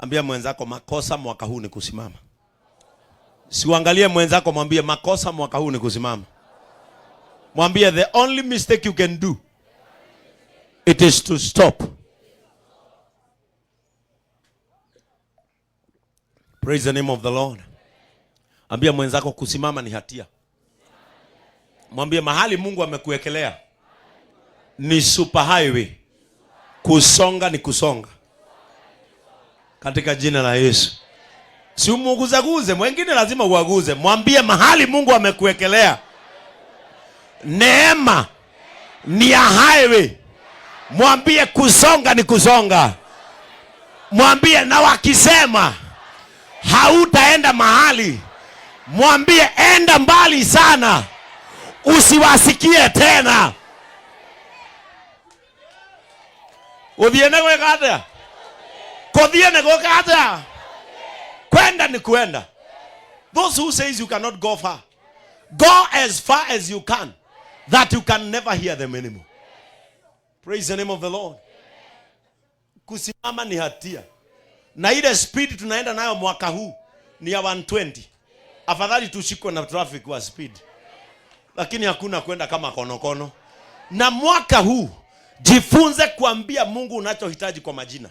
Ambia mwenzako, makosa mwaka huu ni kusimama. Siuangalie mwenzako, mwambie makosa mwaka huu ni kusimama. Mwambie the only mistake you can do, it is to stop. Praise the name of the Lord. Ambia mwenzako kusimama ni hatia. Mwambie mahali Mungu amekuwekelea ni super highway. Kusonga ni kusonga. Katika jina la Yesu. Si umuguzaguze, mwengine lazima uaguze. Mwambie mahali Mungu amekuwekelea neema ni ya highway. Mwambie kusonga ni kusonga. Mwambie na wakisema hautaenda mahali, mwambie enda mbali sana, usiwasikie tena. Uthie nĩ gwĩka atĩa? Kũthiĩ nĩ gwĩka atĩa? Kwenda ni kwenda. Those who says you cannot go far, go as far as you can, that you can never hear them anymore. Praise the name of the Lord. Kusimama ni hatia, na ile speed tunaenda nayo mwaka huu ni ya 120. Afadhali tushikwe na traffic wa speed, lakini hakuna kwenda kama konokono. Na mwaka huu jifunze kuambia Mungu unachohitaji kwa majina.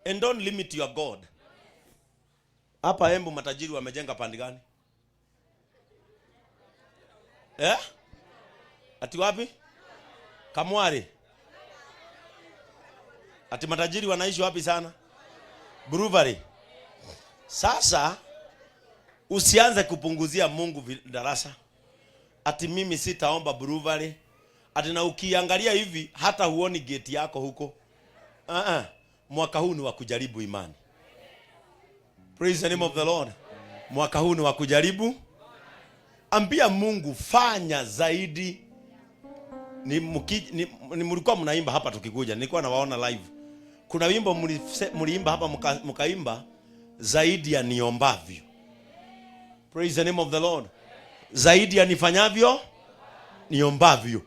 And don't limit your God. Hapa Embu matajiri wamejenga pande gani? Eh? Ati wapi? Kamwari. Ati matajiri wanaishi wapi sana? Brewery. Sasa usianze kupunguzia Mungu darasa. Ati mimi sitaomba brewery. Ati na ukiangalia hivi hata huoni gate yako huko. Mwaka huu ni wa kujaribu imani. Praise the name of the Lord. Mwaka huu ni wa kujaribu. Ambia Mungu fanya zaidi. Ni mlikuwa mnaimba hapa tukikuja, nilikuwa nawaona live. Kuna wimbo mliimba hapa mkaimba zaidi ya niombavyo. Praise the name of the Lord. Zaidi ya nifanyavyo niombavyo.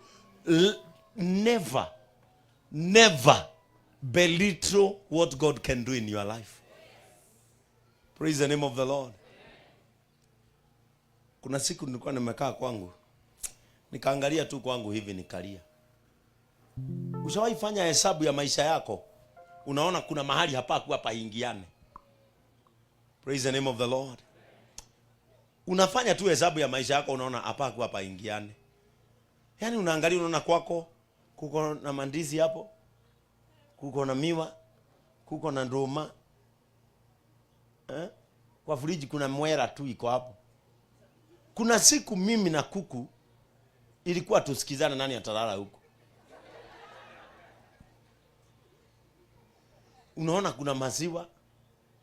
Never, never belittle what God can do in your life. Praise the name of the Lord. Kuna siku nilikuwa nimekaa kwangu, nikaangalia tu kwangu hivi nikalia. Ushawahi fanya hesabu ya maisha yako? Unaona kuna mahali hapa kuwa paingiane. Praise the name of the Lord. Unafanya tu hesabu ya maisha yako, unaona hapa kuwa paingiane. Yaani unaangalia unaona kwako kuko na mandizi hapo, kuko na miwa, kuko na nduma. Kwa friji kuna mwera tu iko hapo. Kuna siku mimi na kuku ilikuwa tusikizana nani atalala huko. Unaona kuna maziwa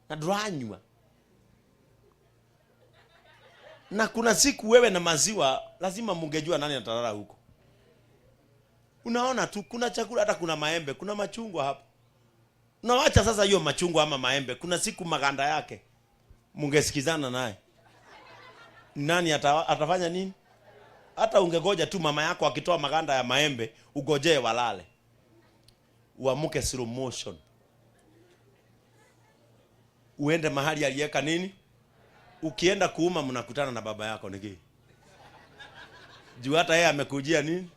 na dranywa. Na kuna siku wewe na maziwa lazima mungejua nani atalala huko. Unaona tu kuna chakula, hata kuna maembe, kuna machungwa hapo. Unawacha sasa hiyo machungwa ama maembe, kuna siku maganda yake mungesikizana naye. Nani atafanya nini? Hata ungegoja tu mama yako akitoa maganda ya maembe, ugojee walale. Uamuke slow motion. Uende mahali aliweka nini? Ukienda kuuma mnakutana na baba yako niki. Juu hata yeye amekujia nini?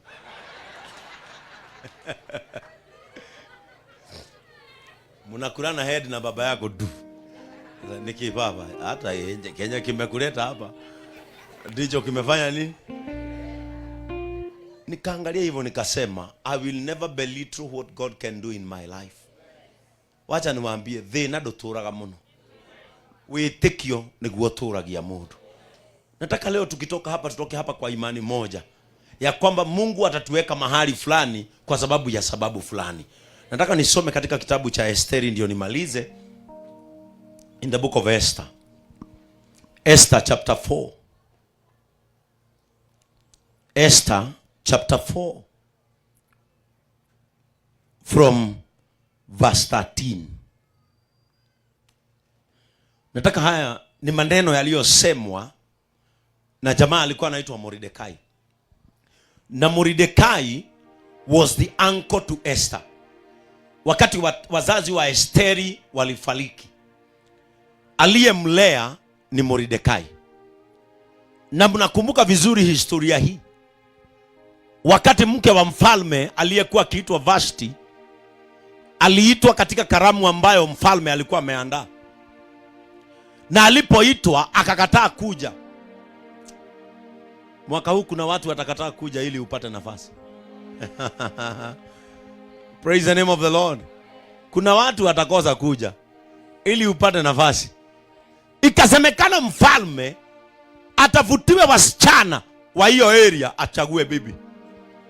Mnakulana head na baba yako du. Niki baba, hata yeye Kenya kimekuleta hapa. Ndicho kimefanya nini? Nikaangalia hivyo nikasema, I will never belittle what God can do in my life. Wacha niwaambie, thina nduturaga muno. Wĩtĩkio nĩguo ũtũragia mũndũ. Nataka leo tukitoka hapa tutoke hapa kwa imani moja ya kwamba Mungu atatuweka mahali fulani kwa sababu ya sababu fulani. Nataka nisome katika kitabu cha Esteri ndio nimalize. In the book of Esther. Esther chapter 4. Esther chapter 4 from verse 13. Nataka haya ni maneno yaliyosemwa na jamaa alikuwa anaitwa Mordecai. Na Mordecai was the uncle to Esther. Wakati wazazi wa Esteri walifariki, aliyemlea ni Mordekai. Na mnakumbuka vizuri historia hii. Wakati mke wa mfalme aliyekuwa akiitwa Vashti aliitwa katika karamu ambayo mfalme alikuwa ameandaa, na alipoitwa akakataa kuja. Mwaka huu kuna watu watakataa kuja ili upate nafasi. Praise the name of the Lord. Kuna watu watakosa kuja ili upate nafasi. Ikasemekana mfalme atafutiwe wasichana wa hiyo area achague bibi,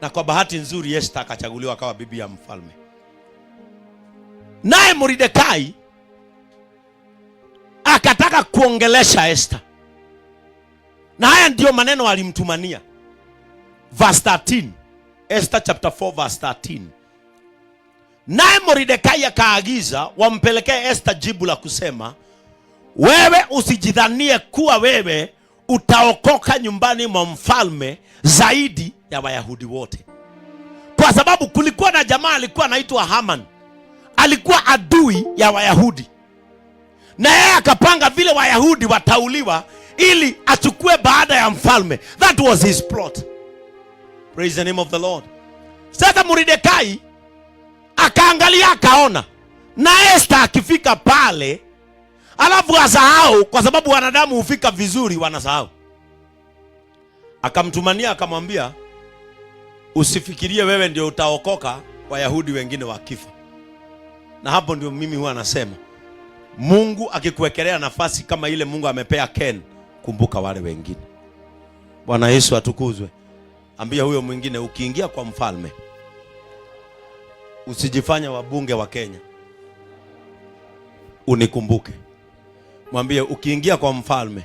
na kwa bahati nzuri Esther akachaguliwa akawa bibi ya mfalme. Naye Mordekai akataka kuongelesha Esther, na haya ndiyo maneno alimtumania. Verse 13, Esther chapter 4 verse 13. Naye Mordekai akaagiza wampelekee Esther jibu la kusema, wewe usijidhanie kuwa wewe utaokoka nyumbani mwa mfalme zaidi ya Wayahudi wote, kwa sababu kulikuwa na jamaa alikuwa anaitwa Haman, alikuwa adui ya Wayahudi, na yeye akapanga vile Wayahudi watauliwa ili achukue baada ya mfalme. That was his plot. Praise the name of the Lord. Sasa Mordekai akaangalia akaona, na Esther akifika pale alafu asahau, kwa sababu wanadamu hufika vizuri wanasahau. Akamtumania akamwambia, usifikirie wewe ndio utaokoka Wayahudi wengine wakifa. Na hapo ndio mimi huwa nasema Mungu akikuwekelea nafasi kama ile Mungu amepea Ken, kumbuka wale wengine. Bwana Yesu atukuzwe. Ambia huyo mwingine, ukiingia kwa mfalme usijifanye wabunge wa Kenya, unikumbuke. Mwambie ukiingia kwa mfalme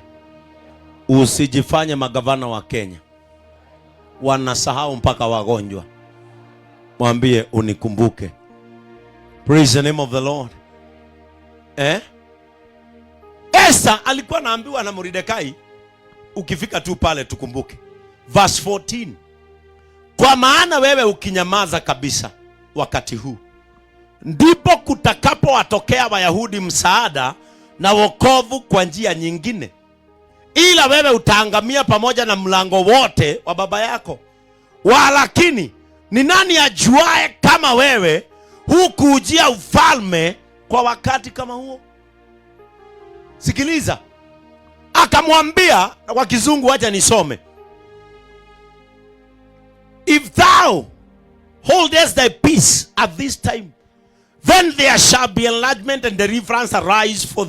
usijifanye magavana wa Kenya, wanasahau mpaka wagonjwa. Mwambie unikumbuke. Praise the name of the Lord. Eh? Esther alikuwa anaambiwa na Mordekai, ukifika tu pale tukumbuke. Verse 14. Kwa maana wewe ukinyamaza kabisa wakati huu, ndipo kutakapowatokea Wayahudi msaada na wokovu kwa njia nyingine, ila wewe utaangamia pamoja na mlango wote wa baba yako. Walakini ni nani ajuae kama wewe hukuujia ufalme kwa wakati kama huo? Sikiliza, akamwambia kwa Kizungu, wacha nisome. If thou holdest thy peace at this time, then there shall be enlargement and deliverance arise to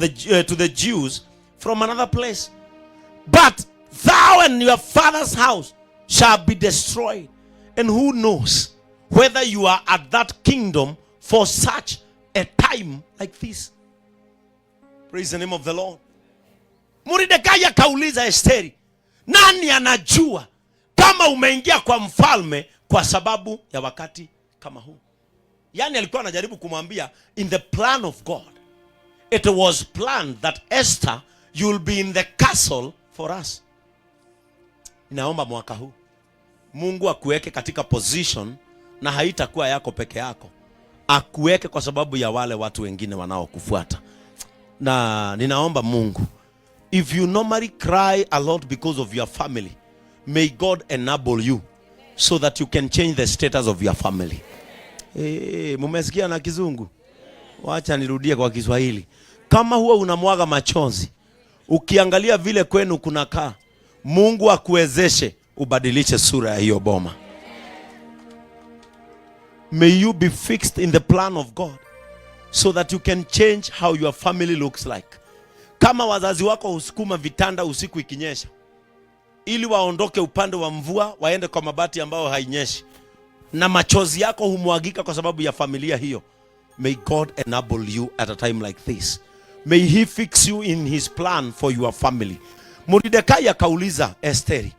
the Jews from another place. But thou and your father's house shall be destroyed. And who knows whether you are at that kingdom for such a time like this? Praise the name of the Lord. Mordekai akauliza Esteri, nani anajua kama umeingia kwa mfalme kwa sababu ya wakati kama huu? Yaani alikuwa anajaribu kumwambia, in the plan of God it was planned that Esther, you'll be in the castle for us. Ninaomba mwaka huu Mungu akuweke katika position na haitakuwa yako peke yako, akuweke kwa sababu ya wale watu wengine wanaokufuata. Na ninaomba Mungu, if you normally cry a lot because of your family, may God enable you so that you can change the status of your family. Eh, mumesikia na Kizungu? Wacha nirudie kwa Kiswahili. Kama huwa unamwaga machozi ukiangalia vile kwenu kunakaa, Mungu akuwezeshe ubadilishe sura ya hiyo boma. May you be fixed in the plan of God so that you can change how your family looks like. Kama wazazi wako husukuma vitanda usiku ikinyesha, ili waondoke upande wa mvua waende kwa mabati ambayo hainyeshi, na machozi yako humwagika kwa sababu ya familia hiyo. May God enable you at a time like this. May he fix you in his plan for your family. Mordekai akauliza Esteri,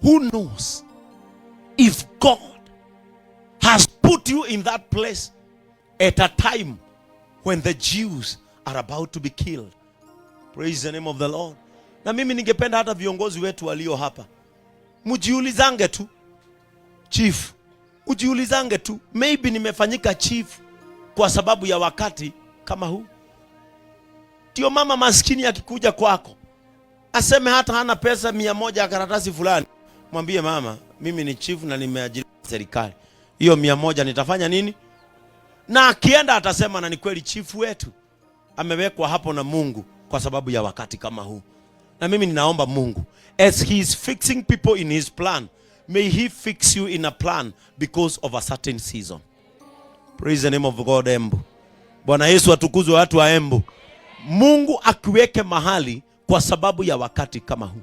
who knows if God has put you in that place at a time when the Jews are about to be killed? Praise the name of the Lord. Na mimi ningependa hata viongozi wetu walio hapa mjiulizange tu, chief, Ujiulizange tu, maybe nimefanyika chief kwa sababu ya wakati kama huu. Ndio mama maskini akikuja kwako aseme hata hana pesa 100 ya karatasi fulani, mwambie mama, mimi ni chief na nimeajiriwa na serikali, hiyo 100 nitafanya nini? Na akienda atasema, na ni kweli chief wetu amewekwa hapo na Mungu kwa sababu ya wakati kama huu. Na mimi ninaomba Mungu, as he is fixing people in his plan, may he fix you in a plan because of a certain season. Praise the name of God. Embu. Bwana Yesu atukuzwe, watu wa Embu. Mungu akiweke mahali kwa sababu ya wakati kama huu.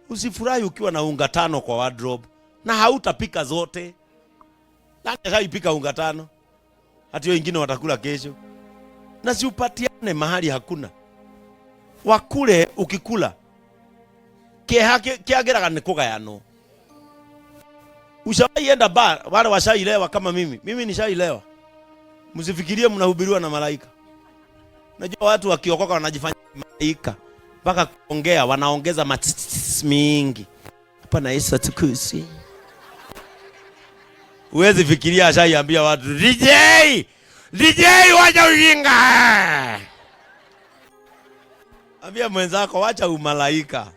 Usifurahi ukiwa na unga tano kwa wardrobe na hautapika zote. Nani ashaipika unga tano? Hata hiyo ingine watakula kesho. Na si upatiane mahali hakuna. Wakule ukikula. Kĩeha kĩagĩraga nĩ kũgayanwo. Ushawahi enda bar, wale washailewa kama mimi. Mimi nishailewa. Msifikirie mnahubiriwa na malaika. Najua watu wakiokoka wanajifanya malaika. Mpaka kuongea wanaongeza matss mingi. Hapa na Yesu atukuzwe. Huwezi fikiria ashaiambia watu, DJ, DJ wacha ujinga. Ambia mwenzako wacha umalaika.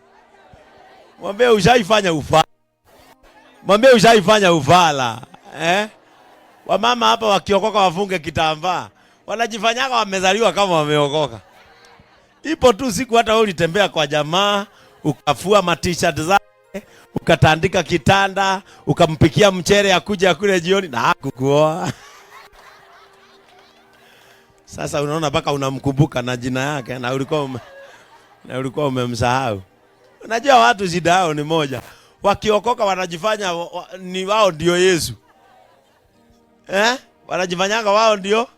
Mwambie ushaifanya ufala. Mwambie ushaifanya ufala. Eh? Wamama hapa wakiokoka wafunge kitambaa. Wanajifanyaga wamezaliwa kama wameokoka. Ipo tu siku hata wewe ulitembea kwa jamaa, ukafua ma-t-shirt zake, ukatandika kitanda, ukampikia mchere akuja akule jioni na hakukuoa. Sasa unaona mpaka unamkumbuka na jina yake na ulikuwa umemsahau. Unajua watu shida yao ni moja. Wakiokoka wanajifanya ni wao ndio Yesu. Eh? Wanajifanyaga wao ndio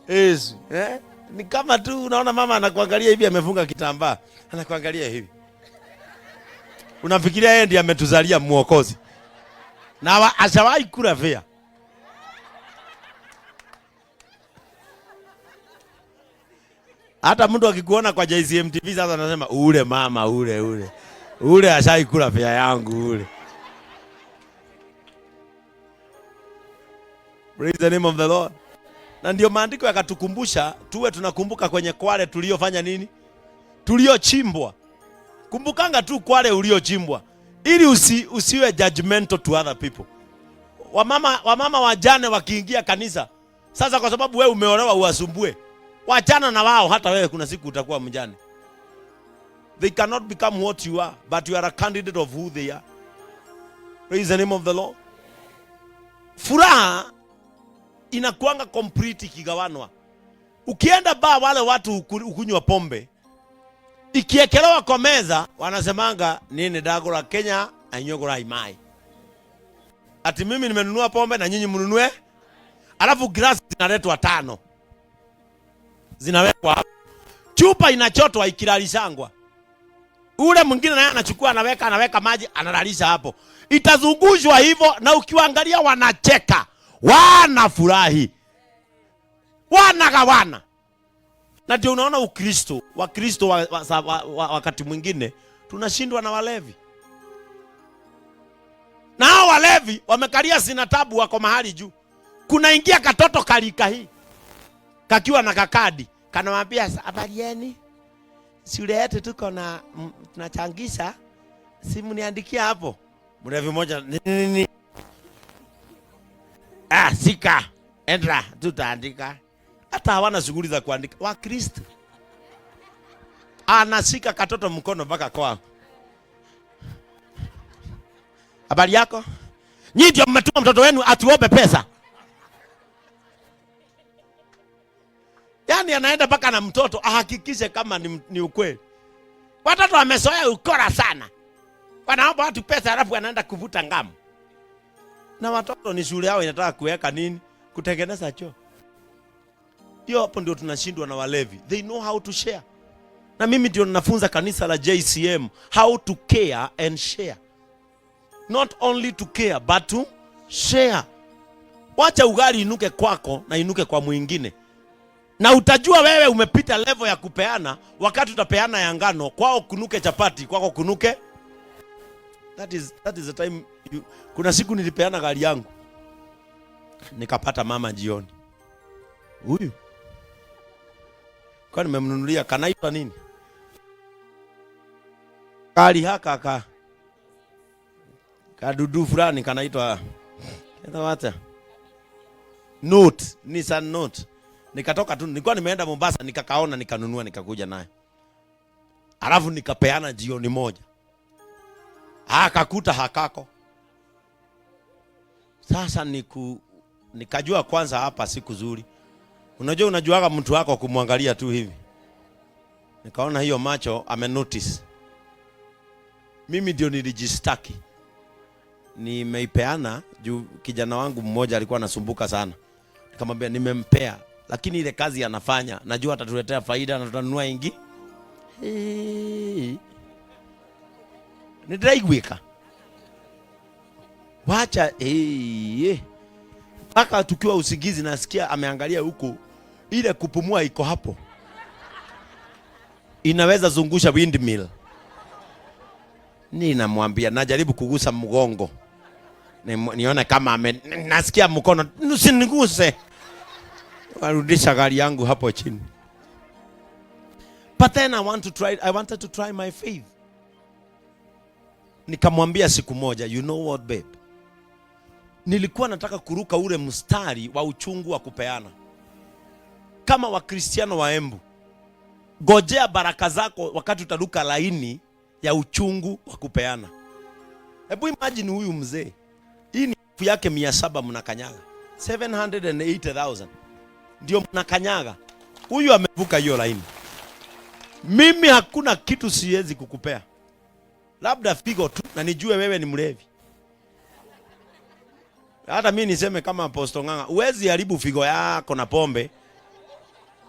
Yesu. Eh? Ni kama tu unaona mama anakuangalia hivi amefunga kitambaa. Anakuangalia hivi. Unafikiria yeye ndiye ametuzalia mwokozi. Na ashawahi kula fare. Hata mtu akikuona kwa JCM TV sasa anasema ule mama ule ule. Ule ashai kula fare yangu ule. Praise the name of the Lord. Na ndio maandiko yakatukumbusha tuwe tunakumbuka kwenye kwale tuliofanya nini? Tuliochimbwa. Kumbukanga tu kwale uliochimbwa ili usiwe judgmental to other people. Wamama wajane wakiingia kanisa, sasa kwa sababu wewe umeolewa uwasumbue. Wachana na wao, hata wewe kuna siku utakuwa mjane. They cannot become what you are, but you are a candidate of who they are. Praise the name of the Lord. Furaha inakuanga complete ikigawanwa. Ukienda bar wale watu ukunywa pombe, ikiekelewa kwa meza wanasemanga nini ndagura Kenya anyogora imai. Ati mimi nimenunua pombe na nyinyi mnunue. Alafu glass zinaletwa 5. Zinawekwa hapo. Chupa inachotwa ikilalishangwa. Ule mwingine naye anachukua anaweka maji analalisha hapo. Itazungushwa hivyo na ukiwaangalia wanacheka. Wanafurahi. Wanagawana. Na ndio unaona Ukristo, Wakristo wakati mwingine tunashindwa na walevi. Na hao walevi wamekalia sina tabu, wako mahali juu. Kunaingia katoto kalika hii kakiwa na kakadi, kanawaambia habari yenu, shule yetu tuko na tunachangisha, simu niandikia hapo. Mlevi mmoja nini, nini? Sika endra tutaandika. Hata hawana shughuli za kuandika. Wakristo anashika katoto mkono mpaka kwao. Habari yako? Nyinyi ndio mmetuma mtoto wenu atuombe pesa. Yaani anaenda mpaka na mtoto ahakikishe kama ni ukweli. Watoto wamezoea ukora sana. Wanaomba watu pesa alafu wanaenda kuvuta ngamu. Na watoto ni shule yao inataka kuweka nini? Kutengeneza choo. Hiyo hapo ndio tunashindwa na walevi. They know how to share. Na mimi ndio ninafunza kanisa la JCM how to care and share. Not only to care but to share. Wacha ugali inuke kwako na inuke kwa mwingine. Na utajua wewe umepita level ya kupeana wakati utapeana ya ngano, kwao kunuke chapati, kwako kunuke. That is the time Kuna siku nilipeana gari yangu, nikapata mama jioni, huyu kwa nimemnunulia kanaitwa nini, gari haka ka kadudu fulani kanaitwa wacha Note, Nissan Note. Nikatoka tu, nilikuwa nimeenda Mombasa, nikakaona, nikanunua, nikakuja naye, alafu nikapeana jioni moja, akakuta hakako. Sasa nikajua kwanza hapa siku zuri. Unajua, unajuaga mtu wako kumwangalia tu hivi. Nikaona hiyo macho ame notice. Mimi ndio nilijistaki. Nimeipeana juu kijana wangu mmoja alikuwa anasumbuka sana. Nikamwambia nimempea, lakini ile kazi anafanya najua atatuletea faida na tutanunua ingi. Hey. Nĩndĩraiguĩka. Wacha mpaka tukiwa usingizi nasikia ameangalia huku, ile kupumua iko hapo, inaweza zungusha windmill. Ninamwambia najaribu kugusa mgongo nione kama ame, nasikia mkono, usiniguse, warudisha gari yangu hapo chini. But then I wanted to try my faith. Nikamwambia siku moja, "You know what, babe?" Nilikuwa nataka kuruka ule mstari wa uchungu wa kupeana. Kama Wakristiano wa Embu, gojea baraka zako wakati utaruka laini ya uchungu wa kupeana. Hebu imagine huyu mzee, hii ni elfu yake 700 mnakanyaga, 780,000 ndio mnakanyaga. Huyu amevuka hiyo laini. Mimi hakuna kitu siwezi kukupea, labda figo tu, na nijue wewe ni mlevi. Hata mi niseme kama Apostle Ng'ang'a, huwezi haribu figo yako na pombe,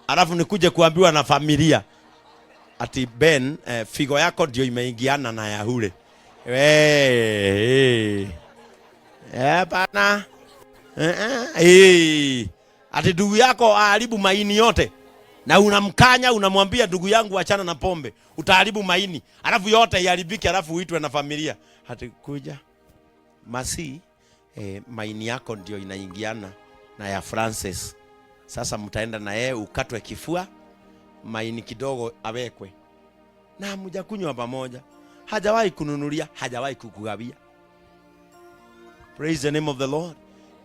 alafu nikuje kuambiwa na familia ati Ben, figo yako ndio imeingiana na ya ule. We, bana. Ati ndugu yako aharibu maini yote na unamkanya, unamwambia ndugu yangu achana na pombe, utaharibu maini, alafu yote iharibike, alafu uitwe na familia ati kuja Masi, maini yako ndio inaingiana na ya Francis. Sasa mtaenda na yeye ukatwe kifua, maini kidogo awekwe, na hamjakunywa pamoja, hajawahi kununulia, hajawahi kukugawia. Praise the name of the Lord.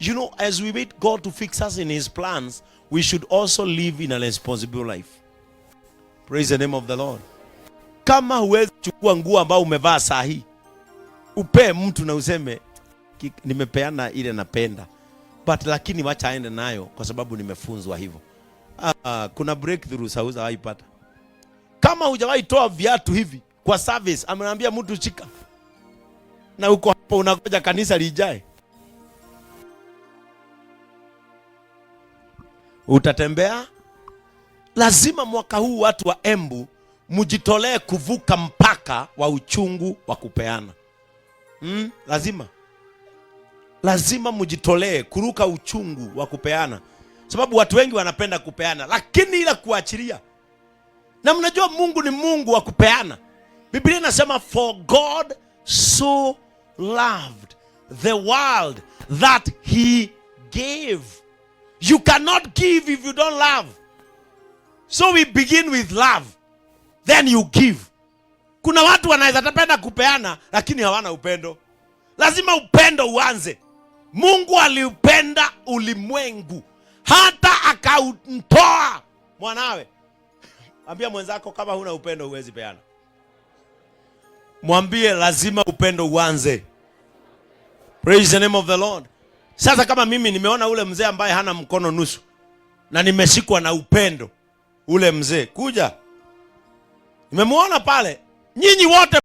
You know, as we wait God to fix us in His plans, we should also live in a responsible life. Praise the name of the Lord. Kama huwezi chukua nguo ambao umevaa saa hii, upee mtu na useme nimepeana ile napenda, but lakini wacha aende nayo kwa sababu nimefunzwa hivyo. Ah, kuna breakthrough haujawahi pata. Kama hujawahi toa viatu hivi kwa service, ameambia mtu shika, na uko hapo unangoja kanisa lijae, utatembea. Lazima mwaka huu watu wa Embu mjitolee kuvuka mpaka wa uchungu wa kupeana. Lazima lazima mjitolee kuruka uchungu wa kupeana, sababu watu wengi wanapenda kupeana, lakini ila kuachilia. Na mnajua Mungu ni Mungu wa kupeana. Biblia inasema, "For God so loved the world that he gave." You cannot give if you don't love. So we begin with love, then you give. Kuna watu wanaweza tapenda kupeana lakini hawana upendo. Lazima upendo uanze. Mungu aliupenda ulimwengu hata akamtoa mwanawe. Ambia mwenzako kama huna upendo huwezi peana. Mwambie lazima upendo uanze. Praise the name of the Lord. Sasa kama mimi nimeona ule mzee ambaye hana mkono nusu na nimeshikwa na upendo, ule mzee kuja, nimemwona pale, nyinyi wote